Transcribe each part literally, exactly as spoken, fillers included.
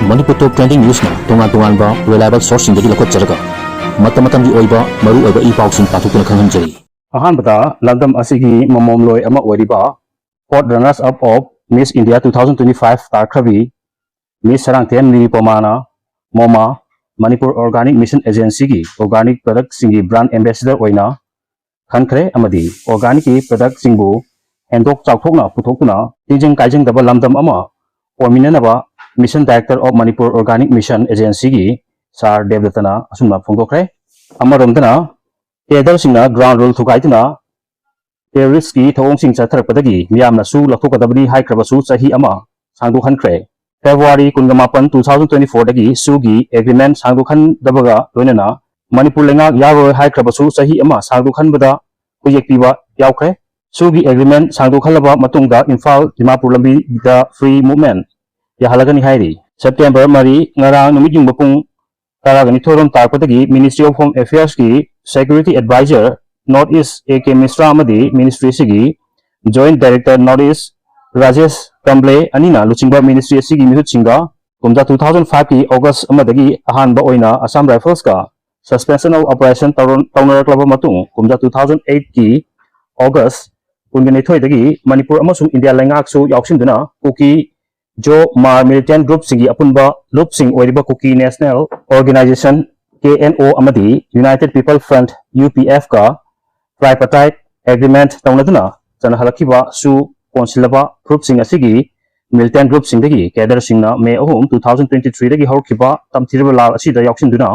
ꯃꯅꯤꯄꯨꯔ ꯇꯣꯞ trending ꯅ꯭ꯌꯨꯁꯅ ꯇꯣꯉꯥꯟ ꯇꯣꯉꯥꯟꯕ reliable ꯁꯣꯔꯁꯁꯤꯡꯗꯒꯤ ꯂꯧꯈꯠꯆꯔꯒ ꯃꯇꯝ ꯃꯇꯝꯒꯤ ꯑꯣꯏꯕ ꯃꯔꯨ ꯑꯣꯏꯕ ꯏ ꯄꯥꯎꯁꯤꯡ ꯄꯥꯊꯣꯛꯇꯨꯅ ꯈꯪꯍꯟꯖꯔꯤ꯫ ꯑꯍꯥꯟꯕꯗ ꯂꯝꯗꯝ ꯑꯁꯤꯒꯤ ꯃꯃꯣꯝꯂꯣꯏ ꯑꯃ ꯑꯣꯏꯔꯤꯕ fourth runners up of Miss India two thousand twenty five ꯇꯥꯈ꯭ꯔꯕꯤ Miss ꯁꯔꯥꯡꯊꯦꯝ ꯅꯤꯔꯨꯄꯃꯥꯅ ꯃꯣꯃꯥ, ꯃꯅꯤꯄꯨꯔ ꯑꯣꯔꯒꯥꯅꯤꯛ ꯃꯤꯁꯟ ꯑꯦꯖꯦꯟꯁꯤꯒꯤ ꯑꯣꯔꯒꯥꯅꯤꯛ ꯄ꯭ꯔꯗꯛꯁꯤꯡꯒꯤ ꯕ꯭ꯔꯥꯟ ꯑꯦꯝꯕꯦꯁꯦꯗꯔ ꯑꯣꯏꯅ ꯈꯟꯈ꯭ꯔꯦ ꯑꯃꯗꯤ ꯑꯣꯔꯒꯥꯅꯤꯛꯀꯤ ꯄ꯭ꯔꯗꯛꯁꯤꯡꯕꯨ ꯍꯦꯟꯗꯣꯛ ꯆꯥꯎꯊꯣꯛꯅ ꯄꯨꯊꯣꯛꯇꯨꯅ ꯇꯤꯟꯖꯪ ꯀꯥꯏꯖꯪꯗꯕ ꯂꯝꯗꯝ ꯑꯃ ꯑꯣꯏꯃꯤꯟꯅꯅꯕ mission director of Manipur organic mission ꯑꯦꯖꯦꯟꯁꯤꯒꯤ ꯁꯥꯔ ꯗꯦꯕꯗꯠꯇꯅ ꯑꯁꯨꯝꯅ ꯐꯣꯡꯗꯣꯛꯈ꯭ꯔꯦ꯫ ꯑꯃꯔꯣꯝꯗꯅ ꯀꯦꯗꯔꯁꯤꯡꯅ ꯒ꯭ꯔꯥꯎꯟ ꯔꯨꯜ ꯊꯨꯒꯥꯏꯗꯨꯅ ꯇꯦꯔꯣꯔꯤꯁꯀꯤ ꯊꯧꯑꯣꯡꯁꯤꯡ ꯆꯠꯊꯔꯛꯄꯗꯒꯤ ꯃꯤꯌꯥꯝꯅꯁꯨ ꯂꯧꯊꯣꯛꯀꯗꯕꯅꯤ ꯍꯥꯏꯈ꯭ꯔꯕꯁꯨ ꯆꯍꯤ ꯑꯃ ꯁꯥꯡꯗꯣꯛꯍꯟꯈ꯭ꯔꯦ꯫ ꯐꯦꯕ꯭ꯔꯨꯋꯥꯔꯤ ꯀꯨꯟꯃꯥꯄꯟ, two thousand twenty four ꯗꯒꯤ ꯁꯨꯒꯤ ꯑꯦꯒ꯭ꯔꯤꯃꯦꯟ ꯁꯥꯡꯗꯣꯛꯍꯟꯗꯕꯒ ꯂꯣꯏꯅꯅ ꯃꯅꯤꯄꯨꯔ ꯂꯩꯉꯥꯛ ꯌꯥꯔꯣꯏ ꯍꯥꯏꯈ꯭ꯔꯕꯁꯨ ꯆꯍꯤ ꯑꯃ ꯁꯥꯡꯗꯣꯛꯍꯟꯕꯗ ꯈꯨꯌꯦꯛ ꯄꯤꯕ ꯌꯥꯎꯈ꯭ꯔꯦ꯫ ꯁꯨꯒꯤ ꯑꯦꯒ꯭ꯔꯤꯃꯦꯟ ꯁꯥꯡꯗꯣꯛꯍꯜꯂꯕ ꯃꯇꯨꯡꯗ ꯏꯝꯐꯥꯜ ꯗꯤꯃꯥꯄꯨꯔ ꯂꯝꯕꯤꯗ ꯐ꯭ꯔꯤ ꯃꯨꯚꯃꯦꯟ ꯌꯥꯍꯜꯂꯒꯅꯤ ꯍꯥꯏꯔꯤ꯫ ꯁꯦꯞꯇꯦꯝꯕꯔ ꯃꯔꯤ, ꯉꯔꯥꯡ ꯅꯨꯃꯤꯠ ꯌꯨꯡꯕ ꯄꯨꯡ ꯇꯔꯥꯒ ꯅꯤꯊꯣꯏ ꯔꯣꯝ ꯇꯥꯔꯛꯄꯗꯒꯤ Ministry of Home Affairs ꯀꯤ Security Advisor North East A K Mishra ꯑꯃꯗꯤ ꯃꯤꯅꯤꯁꯇ꯭ꯔꯤ ꯑꯁꯤꯒꯤ joint director North East Rajesh Kumble ꯑꯅꯤꯅ ꯂꯨꯆꯤꯡꯕ ꯃꯤꯅꯤꯁꯇ꯭ꯔꯤ ꯑꯁꯤꯒꯤ ꯃꯤꯍꯨꯠꯁꯤꯡꯒ ꯀꯨꯝꯖꯥ two thousand five ꯀꯤ ꯑꯣꯒꯁ ꯑꯃꯗꯒꯤ ꯑꯍꯥꯟꯕ ꯑꯣꯏꯅ ꯑꯁꯥꯝ ꯔꯥꯏꯐꯜꯁꯀ ꯁꯁꯄꯦꯟꯁꯟ ꯑꯣꯐ ꯑꯣꯄꯔꯦꯁꯟ ꯇꯧꯔ-, ꯇꯧꯅꯔꯛꯂꯕ ꯃꯇꯨꯡ, ꯀꯨꯝꯖꯥ two thousand eight ꯀꯤ ꯑꯣꯒꯁ ꯀꯨꯟꯒ ꯅꯤꯊꯣꯏꯗꯒꯤ ꯃꯅꯤꯄꯨꯔ ꯑꯃꯁꯨꯡ ꯏꯟꯗꯤꯌꯥ ꯂꯩꯉꯥꯛꯁꯨ ꯌꯥꯎꯁꯤꯟꯗꯨꯅ ꯀꯨꯀꯤ ꯖꯣ ꯃꯥꯔ ꯃꯤꯂꯤꯇꯦꯟ ꯒ꯭ꯔꯨꯞꯁꯤꯡꯒꯤ ꯑꯄꯨꯟꯕ ꯂꯨꯞꯁꯤꯡ ꯑꯣꯏꯔꯤꯕ Kuki national organisation, K N O, ꯑꯃꯗꯤ United People Front, U P F, ꯀ ꯇ꯭ꯔꯥꯏꯄꯥꯔꯇꯥꯏꯠ ꯑꯦꯒ꯭ꯔꯤꯃꯦꯟꯠ ꯇꯧꯅꯗꯨꯅ ꯆꯠꯅꯍꯜꯂꯛꯈꯤꯕꯁꯨ ꯀꯣꯟꯁꯤꯜꯂꯕ ꯐꯨꯔꯨꯞꯁꯤꯡ ꯑꯁꯤꯒꯤ ꯃꯤꯂꯤꯇꯦꯟ ꯒ꯭ꯔꯨꯞꯁꯤꯡꯗꯒꯤ ꯀꯦꯗꯔꯁꯤꯡꯅ ꯃꯦ ꯑꯍꯨꯝ, two thousand twenty three ꯗꯒꯤ ꯍꯧꯔꯛꯈꯤꯕ ꯇꯝꯊꯤꯔꯕ ꯂꯥꯜ ꯑꯁꯤꯗ ꯌꯥꯎꯁꯤꯟꯗꯨꯅ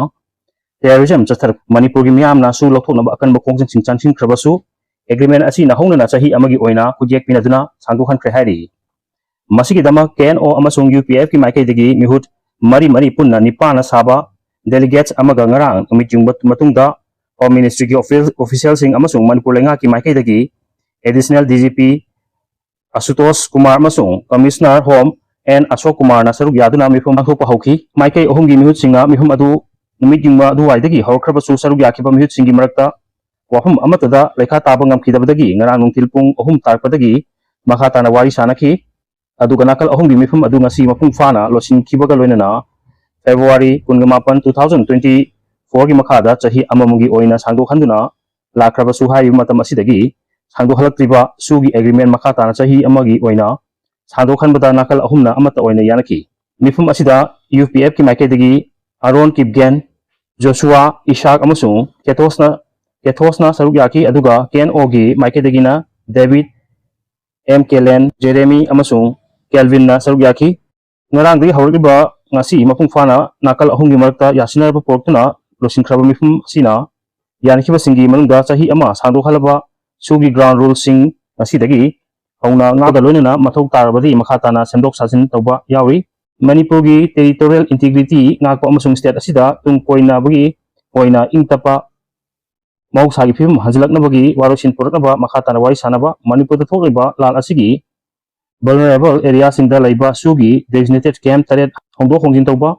ꯇꯦꯔꯣꯔꯤꯖꯝ ꯆꯠꯊꯔꯛ-, ꯃꯅꯤꯄꯨꯔꯒꯤ ꯃꯤꯌꯥꯝꯅꯁꯨ ꯂꯧꯊꯣꯛꯅꯕ ꯑꯀꯟꯕ ꯈꯣꯡꯖꯪꯁꯤꯡ ꯆꯪꯁꯤꯟꯈ꯭ꯔꯕꯁꯨ, ꯑꯦꯒ꯭ꯔꯤꯃꯦꯟ ꯑꯁꯤꯅ ꯍꯧꯅꯅ ꯆꯍꯤ ꯑꯃꯒꯤ ꯑꯣꯏꯅ ꯈꯨꯠꯌꯦꯛ ꯄꯤꯅꯗꯨꯅ ꯁꯥꯡꯗꯣꯛꯍꯟꯈ꯭ꯔꯦ ꯍꯥꯏꯔꯤ꯫ ꯃꯁꯤꯒꯤꯗꯃꯛ K N O ꯑꯃꯁꯨꯡ U P F ꯀꯤ ꯃꯥꯏꯀꯩꯗꯒꯤ ꯃꯤꯍꯨꯠ ꯃꯔꯤ ꯃꯔꯤ ꯄꯨꯟꯅ ꯅꯤꯄꯥꯟꯅ ꯁꯥꯕ ꯗꯦꯂꯤꯒꯦꯠꯁ ꯑꯃꯒ ꯉꯔꯥꯡ ꯅꯨꯃꯤꯠ ꯌꯨꯡꯕ ꯃꯇꯨꯡꯗ ꯍꯣꯝ ꯃꯤꯅꯤꯁꯇ꯭ꯔꯤꯒꯤ ꯑꯣꯐꯤꯁ-, ꯑꯣꯐꯤꯁꯤꯌꯦꯜꯁꯤꯡ ꯑꯃꯁꯨꯡ ꯃꯅꯤꯄꯨꯔ ꯂꯩꯉꯥꯛꯀꯤ ꯃꯥꯏꯀꯩꯗꯒꯤ additional D G P Ashutosh Kumar ꯑꯃꯁꯨꯡ ꯀꯃꯤꯁꯅꯔ ꯍꯣꯝ ꯑꯦꯟ ꯑꯁꯣꯛ ꯀꯨꯃꯥꯔꯅ ꯁꯔꯨꯛ ꯌꯥꯗꯨꯅ ꯃꯤꯐꯝ ꯄꯥꯡꯊꯣꯛꯄ ꯍꯧꯈꯤ꯫ ꯃꯥꯏꯀꯩ ꯑꯍꯨꯝꯒꯤ ꯃꯤꯍꯨꯠꯁꯤꯡꯅ ꯃꯤꯐꯝ ꯑꯗꯨ ꯅꯨꯃꯤꯠ ꯌꯨꯡꯕ ꯑꯗꯨꯋꯥꯏꯗꯒꯤ ꯍꯧꯔꯛꯈ꯭ꯔꯕꯁꯨ, ꯁꯔꯨꯛ ꯌꯥꯈꯤꯕ ꯃꯤꯍꯨꯠꯁꯤꯡꯒꯤ ꯃꯔꯛꯇ ꯋꯥꯐꯝ ꯑꯃꯠꯇꯗ ꯂꯩꯈꯥ ꯇꯥꯕ ꯉꯝꯈꯤꯗꯕꯗꯒꯤ ꯉꯔꯥꯡ ꯅꯨꯡꯊꯤꯜ ꯄꯨꯡ ꯑꯍꯨꯝ ꯇꯥꯔꯛꯄꯗꯒꯤ ꯃꯈꯥ ꯇꯥꯅ ꯋꯥꯔꯤ ꯁꯥꯅꯈꯤ꯫ ꯑꯗꯨꯒ ꯅꯥꯀꯜ ꯑꯍꯨꯝꯒꯤ ꯃꯤꯐꯝ ꯑꯗꯨ ꯉꯁꯤ ꯃꯄꯨꯡ ꯐꯥꯅ ꯂꯣꯏꯁꯤꯟꯈꯤꯕꯒ ꯂꯣꯏꯅꯅ February ꯀꯨꯟꯒ ꯃꯥꯄꯟ, two thousand twenty four ꯒꯤ ꯃꯈꯥꯗ ꯆꯍꯤ ꯑꯃꯃꯝꯒꯤ ꯑꯣꯏꯅ ꯁꯥꯡꯗꯣꯛꯍꯟꯗꯨꯅ ꯂꯥꯛꯈ꯭ꯔꯕꯁꯨ ꯍꯥꯏꯔꯤꯕ ꯃꯇꯝ ꯑꯁꯤꯗꯒꯤ ꯁꯥꯡꯗꯣꯛꯍꯜꯂꯛꯇ꯭ꯔꯤꯕ ꯁꯨꯒꯤ agreement ꯃꯈꯥ ꯇꯥꯅ ꯆꯍꯤ ꯑꯃꯒꯤ ꯑꯣꯏꯅ ꯁꯥꯡꯗꯣꯛꯍꯟꯕꯗ ꯅꯥꯀꯜ ꯑꯍꯨꯝꯅ ꯑꯃꯠꯇ ꯑꯣꯏꯅ ꯌꯥꯅꯈꯤ꯫ ꯃꯤꯐꯝ ꯑꯁꯤꯗ U P F ꯀꯤ ꯃꯥꯏꯀꯩꯗꯒꯤ ꯑꯥꯔꯣꯟ ꯀꯤꯞꯒꯦꯟ, ꯖꯣꯁꯨꯋꯥ, ꯏꯁꯥꯛ ꯑꯃꯁꯨꯡ ꯀꯦꯊꯣꯁꯅ, ꯀꯦꯊꯣꯁꯅ ꯁꯔꯨꯛ ꯌꯥꯈꯤ, ꯑꯗꯨꯒ K N O ꯒꯤ ꯃꯥꯏꯀꯩꯗꯒꯤꯅ ꯗꯦꯕꯤꯠ, M Kellen, ꯖꯦꯔꯦꯃꯤ ꯑꯃꯁꯨꯡ ꯀꯦꯜꯚꯤꯟꯅ ꯁꯔꯨꯛ ꯌꯥꯈꯤ꯫ ꯉꯔꯥꯡꯗꯒꯤ ꯍꯧꯔꯛꯂꯤꯕ ꯉꯁꯤ ꯃꯄꯨꯡ ꯐꯥꯅ ꯅꯥꯀꯜ ꯑꯍꯨꯝꯒꯤ ꯃꯔꯛꯇ ꯌꯥꯁꯤꯟꯅꯔꯕ ꯄꯨꯔꯛꯇꯨꯅ ꯂꯣꯏꯁꯤꯟꯈ꯭ꯔꯕ ꯃꯤꯐꯝ ꯑꯁꯤꯅ ꯌꯥꯅꯈꯤꯕꯁꯤꯡꯒꯤ ꯃꯅꯨꯡꯗ ꯆꯍꯤ ꯑꯃ ꯁꯥꯡꯗꯣꯛꯍꯜꯂꯕ ꯁꯨꯒꯤ ground ruleꯁꯤꯡ ꯉꯁꯤꯗꯒꯤ ꯍꯧꯅ ꯉꯥꯛꯄꯒ ꯂꯣꯏꯅꯅ ꯃꯊꯧ ꯇꯥꯔꯕꯗꯤ ꯃꯈꯥ ꯇꯥꯅ ꯁꯦꯝꯗꯣꯛ ꯁꯥꯖꯤꯟ ꯇꯧꯕ ꯌꯥꯎꯔꯤ꯫ ꯃꯅꯤꯄꯨꯔꯒꯤ territorial integrity ꯉꯥꯛꯄ ꯑꯃꯁꯨꯡ state ꯑꯁꯤꯗ ꯇꯨꯡ ꯀꯣꯏꯅꯕꯒꯤ ꯑꯣꯏꯅ ꯏꯪ ꯇꯞꯄ ꯃꯍꯧꯁꯥꯒꯤ ꯐꯤꯕꯝ ꯍꯟꯖꯤꯜꯂꯛꯅꯕꯒꯤ ꯋꯥꯔꯣꯏꯁꯤꯟ ꯄꯨꯔꯛꯅꯕ ꯃꯈꯥ ꯇꯥꯅ ꯋꯥꯔꯤ ꯁꯥꯅꯕ꯫ ꯃꯅꯤꯄꯨꯔꯗ ꯊꯣꯛꯂꯤꯕ ꯂꯥꯟ ꯑꯁꯤꯒꯤ vulnerable areaꯁꯤꯡꯗ ꯂꯩꯕ ꯁꯨꯒꯤ designated camp ꯇꯔꯦꯠ ꯍꯣꯡꯗꯣꯛ ꯍꯣꯡꯖꯤꯟ ꯇꯧꯕ,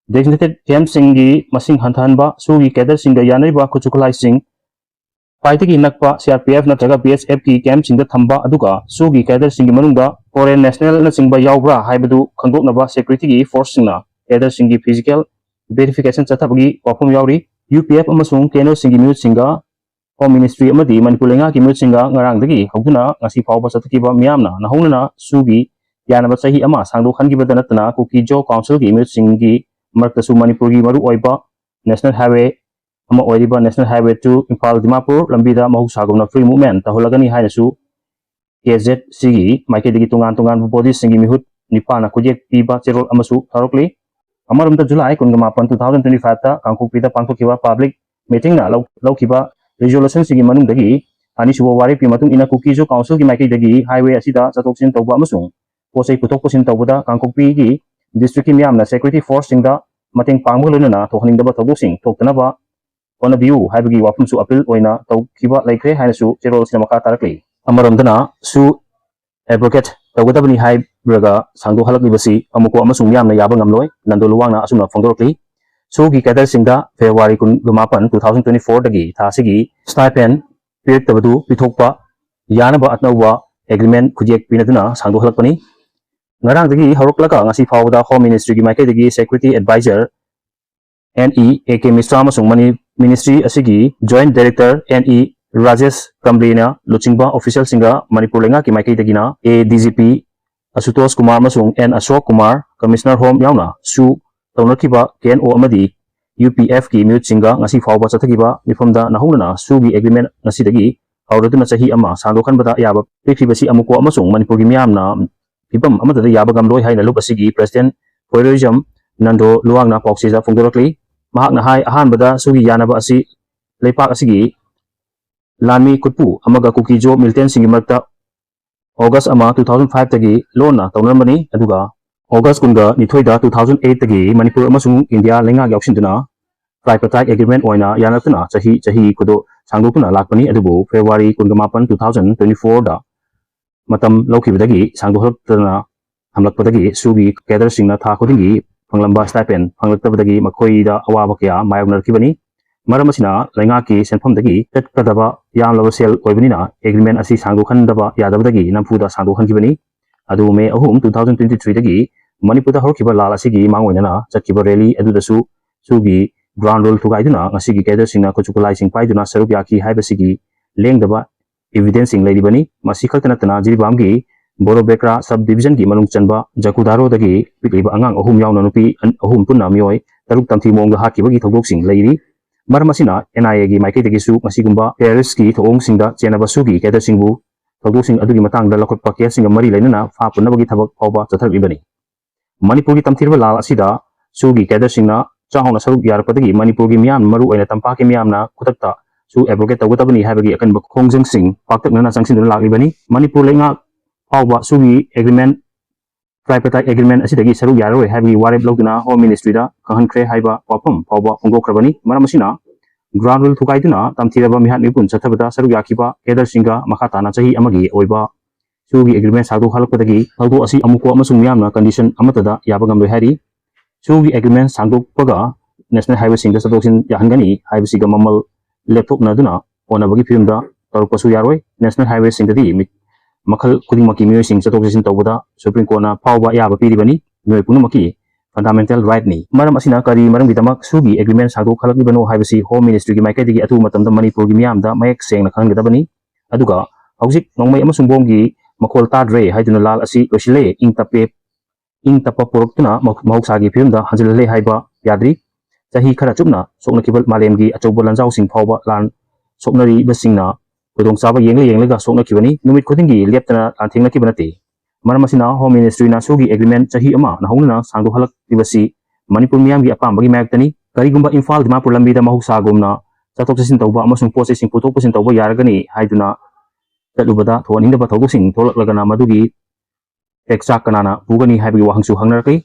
designated campꯁꯤꯡꯒꯤ ꯃꯁꯤꯡ ꯍꯟꯊꯍꯟꯕ, ꯁꯨꯒꯤ cadreꯁꯤꯡꯒ ꯌꯥꯅꯔꯤꯕ ꯈꯨꯠꯁꯨ ꯈꯨꯠꯂꯥꯏꯁꯤꯡ ꯈ꯭ꯋꯥꯏꯗꯒꯤ ꯅꯛꯄ C R P F ꯅꯠꯇ꯭ꯔꯒ B S Fꯀꯤ campꯁꯤꯡꯗ ꯊꯝꯕ, ꯑꯗꯨꯒ ꯁꯨꯒꯤ cadreꯁꯤꯡꯒꯤ ꯃꯅꯨꯡꯗ foreign nationalꯅꯆꯤꯡꯕ ꯌꯥꯎꯕ꯭ꯔꯥ ꯍꯥꯏꯕꯗꯨ ꯈꯪꯗꯣꯛꯅꯕ securityꯒꯤ forceꯁꯤꯡꯅ cadreꯁꯤꯡꯒꯤ physical verification ꯆꯠꯊꯕꯒꯤ ꯋꯥꯐꯝ ꯌꯥꯎꯔꯤ꯫ U P F ꯑꯃꯁꯨꯡ K N Oꯁꯤꯡꯒꯤ ꯃꯤꯍꯨꯠꯁꯤꯡꯒ Home Ministry ꯑꯃꯗꯤ ꯃꯅꯤꯄꯨꯔ ꯂꯩꯉꯥꯛꯀꯤ ꯃꯤꯍꯨꯠꯁꯤꯡꯒ ꯉꯔꯥꯡꯗꯒꯤ ꯍꯧꯗꯨꯅ ꯉꯁꯤ ꯐꯥꯎꯕ ꯆꯠꯊꯈꯤꯕ ꯃꯤꯌꯥꯝꯅ ꯅꯧꯍꯧꯅꯅ ꯁꯨꯒꯤ ꯌꯥꯅꯕ ꯆꯍꯤ ꯑꯃ ꯁꯥꯡꯗꯣꯛꯍꯟꯈꯤꯕꯗ ꯅꯠꯇꯅ ꯀꯨꯀꯤ-ꯖꯣ councilꯒꯤ ꯃꯤꯍꯨꯠꯁꯤꯡꯒꯤ ꯃꯔꯛꯇꯁꯨ ꯃꯅꯤꯄꯨꯔꯒꯤ ꯃꯔꯨꯑꯣꯏꯕ national highway ꯑꯃ ꯑꯣꯏꯔꯤꯕ National Highway two Imphal Dimapur ꯂꯝꯕꯤꯗ ꯃꯍꯧꯁꯥꯒꯨꯝꯅ free movement ꯇꯧꯍꯜꯂꯒꯅꯤ ꯍꯥꯏꯅꯁꯨ K Z Cꯒꯤ ꯃꯥꯏꯀꯩꯗꯒꯤ ꯇꯣꯉꯥꯟ ꯇꯣꯉꯥꯟꯕ bodyꯁꯤꯡꯒꯤ ꯃꯤꯍꯨꯠ ꯅꯤꯄꯥꯟꯅ ꯈꯨꯠꯌꯦꯛ ꯄꯤꯕ ꯆꯦꯔꯣꯜ ꯑꯃꯁꯨ ꯊꯥꯔꯛꯂꯤ꯫ ꯑꯃꯔꯣꯝꯗ, July ꯀꯨꯟꯒ ꯃꯥꯄꯟ, two thousand twenty fiveꯇ ꯀꯥꯡꯄꯣꯛꯄꯤꯗ ꯄꯥꯡꯊꯣꯛꯈꯤꯕ public meetingꯅ ꯂꯧ-, ꯂꯧꯈꯤꯕ resolutionꯁꯤꯡꯒꯤ ꯃꯅꯨꯡꯗꯒꯤ ꯑꯅꯤꯁꯨꯕ ꯋꯥꯔꯦꯞꯀꯤ ꯃꯇꯨꯡ ꯏꯟꯅ ꯀꯨꯀꯤ-ꯖꯣ councilꯒꯤ ꯃꯥꯏꯀꯩꯗꯒꯤ highway ꯑꯁꯤꯗ ꯆꯠꯊꯣꯛ ꯆꯠꯁꯤꯟ ꯇꯧꯕ ꯑꯃꯁꯨꯡ ꯄꯣꯠ ꯆꯩ ꯄꯨꯊꯣꯛ ꯄꯨꯁꯤꯟ ꯇꯧꯕꯗ ꯀꯥꯡꯄꯣꯛꯄꯤꯒꯤ districtꯀꯤ ꯃꯤꯌꯥꯝꯅ securityꯒꯤ forceꯁꯤꯡꯗ ꯃꯇꯦꯡ ꯄꯥꯡꯕꯒ ꯂꯣꯏꯅꯅ ꯊꯣꯛꯍꯟꯅꯤꯡꯗꯕ ꯊꯧꯗꯣꯛꯁꯤꯡ ꯊꯣꯛꯇꯅꯕ ꯍꯣꯠꯅꯕꯤꯌꯨ ꯍꯥꯏꯕꯒꯤ ꯋꯥꯐꯝꯁꯨ appeal ꯑꯣꯏꯅ ꯇꯧꯈꯤꯕ ꯂꯩꯈ꯭ꯔꯦ ꯍꯥꯏꯅꯁꯨ ꯆꯦꯔꯣꯜꯁꯤꯅ ꯃꯈꯥ ꯇꯥꯔꯛꯂꯤ꯫ ꯑꯃꯔꯣꯝꯗꯅ ꯁꯨ abrogate ꯇꯧꯒꯗꯕꯅꯤ ꯍꯥꯏꯔꯒ ꯁꯥꯡꯗꯣꯛꯍꯜꯂꯛꯂꯤꯕꯁꯤ ꯑꯃꯨꯛꯀ ꯑꯃꯁꯨꯡ ꯃꯤꯌꯥꯝꯅ ꯌꯥꯕ ꯉꯝꯂꯣꯏ, ꯅꯟꯗꯣ ꯂꯨꯋꯥꯡꯅ ꯑꯁꯨꯝꯅ ꯐꯣꯡꯗꯣꯔꯛꯂꯤ꯫ ꯁꯨꯒꯤ cadreꯁꯤꯡꯗ February ꯀꯨꯟꯒ ꯃꯥꯄꯟ, two thousand twenty fourꯗꯒꯤ ꯊꯥ ꯑꯁꯤꯒꯤ stipend ꯄꯤꯔꯛꯇꯕꯗꯨ ꯄꯤꯊꯣꯛꯄ ꯌꯥꯅꯕ ꯑꯅꯧꯕ agreement ꯈꯨꯠꯌꯦꯛ ꯄꯤꯅꯗꯨꯅ ꯁꯥꯡꯗꯣꯛꯍꯜꯂꯛꯄꯅꯤ꯫ ꯉꯔꯥꯡꯗꯒꯤ ꯍꯧꯔꯛꯂꯒ ꯉꯁꯤ ꯐꯥꯎꯕꯗ Home Ministryꯒꯤ ꯃꯥꯏꯀꯩꯗꯒꯤ Security Advisor N E A K Mishra ꯑꯃꯁꯨꯡ Ministry ꯑꯁꯤꯒꯤ Joint Director N E Rajesh Kambleꯅ ꯂꯨꯆꯤꯡꯕ officialꯁꯤꯡꯒ ꯃꯅꯤꯄꯨꯔ ꯂꯩꯉꯥꯛꯀꯤ ꯃꯥꯏꯀꯩꯗꯒꯤꯅ A D G P Ashutosh Kumar ꯑꯃꯁꯨꯡ N Ashok Kumar, Commissioner Home ꯌꯥꯎꯅ ꯁꯨ ꯇꯧꯅꯈꯤꯕ K N O ꯑꯃꯗꯤ U P Fꯀꯤ ꯃꯤꯍꯨꯠꯁꯤꯡꯒ ꯉꯁꯤ ꯐꯥꯎꯕ ꯆꯠꯊꯈꯤꯕ ꯃꯤꯐꯝꯗ ꯅꯧꯍꯧꯅꯅ ꯁꯨꯒꯤ agreement ꯉꯁꯤꯗꯒꯤ ꯍꯧꯔꯗꯨꯅ ꯆꯍꯤ ꯑꯃ ꯁꯥꯡꯗꯣꯛꯍꯟꯕꯗ ꯌꯥꯕ ꯄꯤꯈ꯭ꯔꯤꯕꯁꯤ ꯑꯃꯨꯛꯀꯣ ꯑꯃꯁꯨꯡ ꯃꯅꯤꯄꯨꯔꯒꯤ ꯃꯤꯌꯥꯝꯅ ꯐꯤꯕꯝ ꯑꯃꯠꯇꯗ ꯌꯥꯕ ꯉꯝꯂꯣꯏ ꯍꯥꯏꯅ ꯂꯨꯞ ꯑꯁꯤꯒꯤ President ꯈꯣꯏꯔꯣꯏꯖꯝ ꯅꯟꯗꯣ ꯂꯨꯋꯥꯡꯅ ꯄꯥꯎꯆꯦꯗ ꯐꯣꯡꯗꯣꯔꯛꯂꯤ꯫ ꯃꯍꯥꯛꯅ ꯍꯥꯏ, ꯑꯍꯥꯟꯕꯗ ꯁꯨꯒꯤ ꯌꯥꯅꯕ ꯑꯁꯤ ꯂꯩꯄꯥꯛ ꯑꯁꯤꯒꯤ ꯂꯥꯟꯃꯤ ꯈꯨꯠꯄꯨ ꯑꯃꯒ ꯀꯨꯀꯤ ꯖꯣ militantꯁꯤꯡꯒꯤ ꯃꯔꯛꯇ August ꯑꯃ two thousand fiveꯇꯒꯤ ꯂꯣꯟꯅ ꯇꯧꯅꯔꯝꯕꯅꯤ, ꯑꯗꯨꯒ August ꯀꯨꯟꯒ ꯅꯤꯊꯣꯏꯗ two thousand eightꯇꯒꯤ ꯃꯅꯤꯄꯨꯔ ꯑꯃꯁꯨꯡ ꯏꯟꯗꯤꯌꯥ ꯂꯩꯉꯥꯛ ꯌꯥꯎꯁꯤꯟꯗꯨꯅ tripartite agreement ꯑꯣꯏꯅ ꯌꯥꯅꯔꯛꯇꯨꯅ ꯆꯍꯤ ꯆꯍꯤ ꯈꯨꯗꯣ ꯁꯥꯡꯗꯣꯛꯇꯨꯅ ꯂꯥꯛꯄꯅꯤ꯫ ꯑꯗꯨꯕꯨ February ꯀꯨꯟꯒ ꯃꯥꯄꯟ two thousand twenty fourꯗ ꯃꯇꯝ ꯂꯧꯈꯤꯕꯗꯒꯤ ꯁꯥꯡꯗꯣꯛꯂꯛꯇꯅ ꯊꯝꯂꯛꯄꯗꯒꯤ ꯁꯨꯒꯤ cadreꯁꯤꯡꯅ ꯊꯥ ꯈꯨꯗꯤꯡꯒꯤ ꯐꯪꯂꯝꯕ stipend ꯐꯪꯂꯛꯇꯕꯗꯒꯤ ꯃꯈꯣꯏꯗ ꯑꯋꯥꯕ ꯀꯌꯥ ꯃꯥꯌꯣꯛꯅꯔꯛꯈꯤꯕꯅꯤ꯫ ꯃꯔꯝ ꯑꯁꯤꯅ ꯂꯩꯉꯥꯛꯀꯤ ꯁꯦꯟꯐꯝꯗꯒꯤ ꯆꯠꯀꯗꯕ ꯌꯥꯝꯂꯕ ꯁꯦꯜ ꯑꯣꯏꯕꯅꯤꯅ agreement ꯑꯁꯤ ꯁꯥꯡꯗꯣꯛꯍꯟꯗꯕ ꯌꯥꯗꯕꯗꯒꯤ ꯅꯝꯐꯨꯗ ꯁꯥꯡꯗꯣꯛꯍꯟꯈꯤꯕꯅꯤ꯫ ꯑꯗꯨ May ꯑꯍꯨꯝ two thousand twenty threeꯗꯒꯤ ꯃꯅꯤꯄꯨꯔꯗ ꯍꯧꯔꯛꯈꯤꯕ ꯂꯥꯜ ꯑꯁꯤꯒꯤ ꯃꯥꯡꯑꯣꯏꯅꯅ ꯆꯠꯈꯤꯕ rally ꯑꯗꯨꯗꯁꯨ ꯁꯨꯒꯤ ground rule ꯊꯨꯒꯥꯏꯗꯨꯅ ꯉꯁꯤꯒꯤ cadreꯁꯤꯡꯅ ꯈꯨꯠꯁꯨ ꯈꯨꯠꯂꯥꯏꯁꯤꯡ ꯄꯥꯏꯗꯨꯅ ꯁꯔꯨꯛ ꯌꯥꯈꯤ ꯍꯥꯏꯕꯁꯤꯒꯤ ꯂꯦꯡꯗꯕ evidenceꯁꯤꯡ ꯂꯩꯔꯤꯕꯅꯤ꯫ ꯃꯁꯤ ꯈꯛꯇ ꯅꯠꯇꯅ ꯖꯤꯔꯤꯕꯥꯝꯒꯤ ꯕꯣꯔꯣꯕꯦꯀ꯭ꯔꯥ subdivisionꯒꯤ ꯃꯅꯨꯡ ꯆꯟꯕ ꯖꯀꯨꯗꯥꯔꯣꯗꯒꯤ ꯄꯤꯛꯂꯤꯕ ꯑꯉꯥꯡ ꯑꯍꯨꯝ ꯌꯥꯎꯅ ꯅꯨꯄꯤ ꯑꯍꯨꯝ ꯄꯨꯟꯅ ꯃꯤꯑꯣꯏ ꯇꯔꯨꯛ ꯇꯝꯊꯤ ꯃꯑꯣꯡꯗ ꯍꯥꯠꯈꯤꯕꯒꯤ ꯊꯧꯗꯣꯛꯁꯤꯡ ꯂꯩꯔꯤ꯫ ꯃꯔꯝ ꯑꯁꯤꯅ N I Aꯒꯤ ꯃꯥꯏꯀꯩꯗꯒꯤꯁꯨ ꯃꯁꯤꯒꯨꯝꯕ terroristꯀꯤ ꯊꯧꯑꯣꯡꯁꯤꯡꯗ ꯆꯦꯟꯅꯕ ꯁꯨꯒꯤ cadreꯁꯤꯡꯕꯨ ꯊꯧꯗꯣꯛꯁꯤꯡ ꯑꯗꯨꯒꯤ ꯃꯇꯥꯡꯗ ꯂꯧꯈꯠꯄ caseꯁꯤꯡꯒ ꯃꯔꯤ ꯂꯩꯅꯅ ꯐꯥ ꯄꯨꯅꯕꯒꯤ ꯊꯕꯛ ꯐꯥꯎꯕ ꯆꯠꯊꯔꯛꯂꯤꯕꯅꯤ꯫ ꯃꯅꯤꯄꯨꯔꯒꯤ ꯇꯝꯊꯤꯔꯕ ꯂꯥꯜ ꯑꯁꯤꯗ ꯁꯨꯒꯤ cadreꯁꯤꯡꯅ ꯆꯥꯎꯅ ꯁꯔꯨꯛ ꯌꯥꯔꯛꯄꯗꯒꯤ ꯃꯅꯤꯄꯨꯔꯒꯤ ꯃꯤꯌꯥꯝ, ꯃꯔꯨ ꯑꯣꯏꯅ ꯇꯝꯄꯥꯛꯀꯤ ꯃꯤꯌꯥꯝꯅ ꯈꯨꯗꯛꯇ ꯁꯨ abrogate ꯇꯧꯒꯗꯕꯅꯤ ꯍꯥꯏꯕꯒꯤ ꯑꯀꯟꯕ ꯈꯣꯡꯖꯪꯁꯤꯡ ꯄꯥꯛꯇꯛꯅꯅ ꯆꯪꯁꯤꯟꯗꯨꯅ ꯂꯥꯛꯂꯤꯕꯅꯤ꯫ ꯃꯅꯤꯄꯨꯔ ꯂꯩꯉꯥꯛ ꯐꯥꯎꯕ ꯁꯨꯒꯤ agreement, tripartite agreement ꯑꯁꯤꯗꯒꯤ ꯁꯔꯨꯛ ꯌꯥꯔꯔꯣꯏ ꯍꯥꯏꯕꯒꯤ ꯋꯥꯔꯦꯞ ꯂꯧꯗꯨꯅ Home Ministryꯗ ꯈꯪꯍꯟꯈ꯭ꯔꯦ ꯍꯥꯏꯕ ꯋꯥꯐꯝ ꯐꯥꯎꯕ ꯐꯣꯡꯗꯣꯛꯈ꯭ꯔꯕꯅꯤ꯫ ꯃꯔꯝ ꯑꯁꯤꯅ ground rule ꯊꯨꯒꯥꯏꯗꯨꯅ ꯇꯝꯊꯤꯔꯕ ꯃꯤꯍꯥꯠ ꯃꯤꯄꯨꯟ ꯆꯠꯊꯕꯗ ꯁꯔꯨꯛ ꯌꯥꯈꯤꯕ cadreꯁꯤꯡꯒ ꯃꯈꯥ ꯇꯥꯅ ꯆꯍꯤ ꯑꯃꯒꯤ ꯑꯣꯏꯕ ꯁꯨꯒꯤ agreement ꯁꯥꯡꯗꯣꯛꯍꯜꯂꯛꯄꯗꯒꯤ ꯊꯧꯗꯣꯛ ꯑꯁꯤ ꯑꯃꯨꯛꯀꯣ ꯑꯃꯁꯨꯡ ꯃꯤꯌꯥꯝꯅ condition ꯑꯃꯠꯇꯗ ꯌꯥꯕ ꯉꯝꯂꯣꯏ ꯍꯥꯏꯔꯤ꯫ ꯁꯨꯒꯤ agreement ꯁꯥꯡꯗꯣꯛꯄꯒ national highwayꯁꯤꯡꯗ ꯆꯠꯊꯣꯛ ꯆꯠꯁꯤꯟ ꯌꯥꯍꯟꯒꯅꯤ ꯍꯥꯏꯕꯁꯤꯒ ꯃꯃꯜ ꯂꯦꯞꯊꯣꯛꯅꯗꯨꯅ ꯍꯣꯠꯅꯕꯒꯤ ꯐꯤꯕꯝꯗ ꯇꯧꯔꯛꯄꯁꯨ ꯌꯥꯔꯣꯏ꯫ National highwayꯁꯤꯡꯗꯗꯤ ꯃꯤ-, ꯃꯈꯜ ꯈꯨꯗꯤꯡꯃꯛꯀꯤ ꯃꯤꯑꯣꯏꯁꯤꯡ ꯆꯠꯊꯣꯛ ꯆꯠꯁꯤꯟ ꯇꯧꯕꯗ Supreme Courtꯅ ꯐꯥꯎꯕ ꯑꯌꯥꯕ ꯄꯤꯔꯤꯕꯅꯤ꯫ ꯃꯤꯑꯣꯏ ꯄꯨꯝꯅꯃꯛꯀꯤ fundamental rightꯅꯤ꯫ ꯃꯔꯝ ꯑꯁꯤꯅ ꯀꯔꯤ ꯃꯔꯝꯒꯤꯗꯃꯛ ꯁꯨꯒꯤ agreement ꯁꯥꯡꯗꯣꯛꯍꯜꯂꯛꯂꯤꯕꯅꯣ ꯍꯥꯏꯕꯁꯤ Home Ministryꯒꯤ ꯃꯥꯏꯀꯩꯗꯒꯤ ꯑꯊꯨꯕ ꯃꯇꯝꯗ ꯃꯅꯤꯄꯨꯔꯒꯤ ꯃꯤꯌꯥꯝꯗ ꯃꯌꯦꯛ ꯁꯦꯡꯅ ꯈꯪꯍꯟꯒꯗꯕꯅꯤ꯫ ꯑꯗꯨꯒ ꯍꯧꯖꯤꯛ ꯅꯣꯡꯃꯩ ꯑꯃꯁꯨꯡ ꯕꯣꯝꯒꯤ ꯃꯈꯣꯜ ꯇꯥꯗ꯭ꯔꯦ ꯍꯥꯏꯗꯨꯅ ꯂꯥꯜ ꯑꯁꯤ ꯂꯣꯏꯁꯤꯜꯂꯦ, ꯏꯪ ꯇꯞꯄꯦ, ꯏꯪ ꯇꯞꯄ ꯄꯨꯔꯛꯇꯨꯅ ꯃꯍ-, ꯃꯍꯧꯁꯥꯒꯤ ꯐꯤꯕꯝꯗ ꯍꯟꯖꯤꯜꯍꯜꯂꯦ ꯍꯥꯏꯕ ꯌꯥꯗ꯭ꯔꯤ꯫ ꯆꯍꯤ ꯈꯔ ꯆꯨꯞꯅ ꯁꯣꯛꯅꯈꯤꯕ ꯃꯥꯂꯦꯝꯒꯤ ꯑꯆꯧꯕ ꯂꯥꯟꯖꯥꯎꯁꯤꯡ ꯐꯥꯎꯕ ꯂꯥꯟ ꯁꯣꯛꯅꯔꯤꯕꯁꯤꯡꯅ ꯈꯨꯗꯣꯡꯆꯥꯕ ꯌꯦꯡꯂ ꯌꯦꯡꯂꯒ ꯁꯣꯛꯅꯈꯤꯕꯅꯤ꯫ ꯅꯨꯃꯤꯠ ꯈꯨꯗꯤꯡꯒꯤ ꯂꯦꯞꯇꯅ ꯂꯥꯟꯊꯦꯡꯅꯈꯤꯕ ꯅꯠꯇꯦ꯫ ꯃꯔꯝ ꯑꯁꯤꯅ Home Ministryꯅ ꯁꯨꯒꯤ agreement ꯆꯍꯤ ꯑꯃ ꯅꯧꯍꯧꯅꯅ ꯁꯥꯡꯗꯣꯛꯍꯜꯂꯛꯂꯤꯕꯁꯤ ꯃꯅꯤꯄꯨꯔ ꯃꯤꯌꯥꯝꯒꯤ ꯑꯄꯥꯝꯕꯒꯤ ꯃꯥꯌꯣꯛꯇꯅꯤ꯫ ꯀꯔꯤꯒꯨꯝꯕ ꯏꯝꯐꯥꯜ ꯗꯤꯃꯥꯄꯨꯔ ꯂꯝꯕꯤꯗ ꯃꯍꯧꯁꯥꯒꯨꯝꯅ ꯆꯠꯊꯣꯛ ꯆꯠꯁꯤꯟ ꯇꯧꯕ ꯑꯃꯁꯨꯡ ꯄꯣꯠ ꯆꯩꯁꯤꯡ ꯄꯨꯊꯣꯛ ꯄꯨꯁꯤꯟ ꯇꯧꯕ ꯌꯥꯔꯒꯅꯤ ꯍꯥꯏꯗꯨꯅ ꯆꯠꯂꯨꯕꯗ ꯊꯣꯛꯍꯟꯅꯤꯡꯗꯕ ꯊꯧꯗꯣꯛꯁꯤꯡ ꯊꯣꯛꯂꯛꯂꯒꯅ ꯃꯗꯨꯒꯤ ꯇꯦꯛꯆꯥꯛ ꯀꯅꯥꯅ ꯄꯨꯒꯅꯤ ꯍꯥꯏꯕꯒꯤ ꯋꯥꯍꯪꯁꯨ ꯍꯪꯅꯔꯛꯂꯤ꯫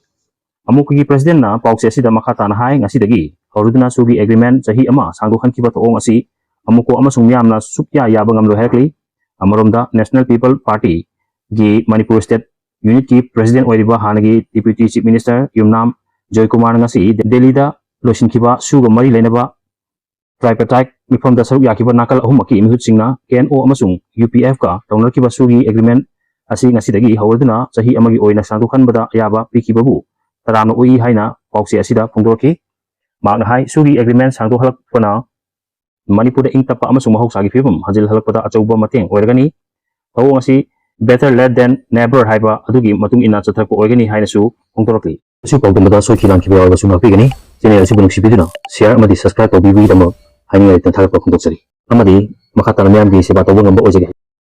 ꯑꯃꯨꯀꯣꯒꯤ Presidentꯅ ꯄꯥꯎꯆꯦ ꯑꯁꯤꯗ ꯃꯈꯥ ꯇꯥꯅ ꯍꯥꯏ, ꯉꯁꯤꯗꯒꯤ ꯍꯧꯔꯗꯨꯅ ꯁꯨꯒꯤ agreement ꯆꯍꯤ ꯑꯃ ꯁꯥꯡꯗꯣꯛꯍꯟꯈꯤꯕ ꯊꯧꯑꯣꯡ ꯑꯁꯤ ꯑꯃꯨꯀꯣ ꯑꯃꯁꯨꯡ ꯃꯤꯌꯥꯝꯅ ꯁꯨꯛꯌꯥ ꯌꯥꯕ ꯉꯝꯂꯣꯏ ꯍꯥꯏꯔꯛꯂꯤ꯫ ꯑꯃꯔꯣꯝꯗ National People Partyꯒꯤ Manipur State Unitꯀꯤ President ꯑꯣꯏꯔꯤꯕ ꯍꯥꯟꯅꯒꯤ Deputy Chief Minister ꯌꯨꯝꯅꯥꯝ ꯖꯣꯏꯀꯨꯃꯥꯔꯅ ꯉꯁꯤ ꯗꯦꯜꯂꯤꯗ ꯂꯣꯏꯁꯤꯟꯈꯤꯕ ꯁꯨꯒ ꯃꯔꯤ ꯂꯩꯅꯕ tripartite ꯃꯤꯐꯝꯗ ꯁꯔꯨꯛ ꯌꯥꯈꯤꯕ ꯅꯥꯀꯜ ꯑꯍꯨꯝꯃꯛꯀꯤ ꯃꯤꯍꯨꯠꯁꯤꯡꯅ K N O ꯑꯃꯁꯨꯡ U P Fꯀ ꯇꯧꯅꯈꯤꯕ ꯁꯨꯒꯤ agreement ꯑꯁꯤ ꯉꯁꯤꯗꯒꯤ ꯍꯧꯔꯗꯨꯅ ꯆꯍꯤ ꯑꯃꯒꯤ ꯑꯣꯏꯅ ꯁꯥꯡꯗꯣꯛꯍꯟꯕꯗ ꯑꯌꯥꯕ ꯄꯤꯈꯤꯕꯕꯨ ꯇꯔꯥꯝꯅ ꯑꯣꯛꯏ ꯍꯥꯏꯅ ꯄꯥꯎꯆꯦ ꯑꯁꯤꯗ ꯐꯣꯡꯗꯣꯔꯛꯈꯤ꯫ ꯃꯍꯥꯛꯅ ꯍꯥꯏ, ꯁꯨꯒꯤ agreement ꯁꯥꯡꯗꯣꯛꯍꯜꯂꯛꯄꯅ ꯃꯅꯤꯄꯨꯔꯗ ꯏꯪ ꯇꯞꯄ ꯑꯃꯁꯨꯡ ꯃꯍꯧꯁꯥꯒꯤ ꯐꯤꯕꯝ ꯍꯟꯖꯤꯜꯍꯜꯂꯛꯄꯗ ꯑꯆꯧꯕ ꯃꯇꯦꯡ ꯑꯣꯏꯔꯒꯅꯤ꯫ ꯊꯧꯑꯣꯡ ꯑꯁꯤ better late than never ꯍꯥꯏꯕ ꯑꯗꯨꯒꯤ ꯃꯇꯨꯡ ꯏꯟꯅ ꯆꯠꯊꯔꯛꯄ ꯑꯣꯏꯒꯅꯤ ꯍꯥꯏꯅꯁꯨ ꯐꯣꯡꯗꯣꯔꯛꯂꯤ꯫ ꯑꯁꯤ ꯄꯥꯎꯗꯝꯕꯗ ꯁꯣꯏꯈꯤ ꯂꯥꯟꯈꯤꯕ ꯌꯥꯎꯔꯕꯁꯨ ꯉꯥꯛꯄꯤꯒꯅꯤ꯫ Channel ꯑꯁꯤꯕꯨ ꯅꯨꯡꯁꯤꯕꯤꯗꯨꯅ share ꯑꯃꯗꯤ subscribe ꯇꯧꯕꯤꯕꯒꯤꯗꯃꯛ ꯍꯥꯏꯅꯤꯡꯉꯥꯏ ꯂꯩꯇꯅ ꯊꯥꯒꯠꯄ ꯐꯣꯡꯗꯣꯛꯆꯔꯤ꯫ ꯑꯃꯗꯤ ꯃꯈꯥ ꯇꯥꯅ ꯃꯤꯌꯥꯝꯒꯤ ꯁꯦꯕꯥ ꯇꯧꯕ ꯉꯝꯕ ꯑꯣꯏꯖꯒꯦ꯫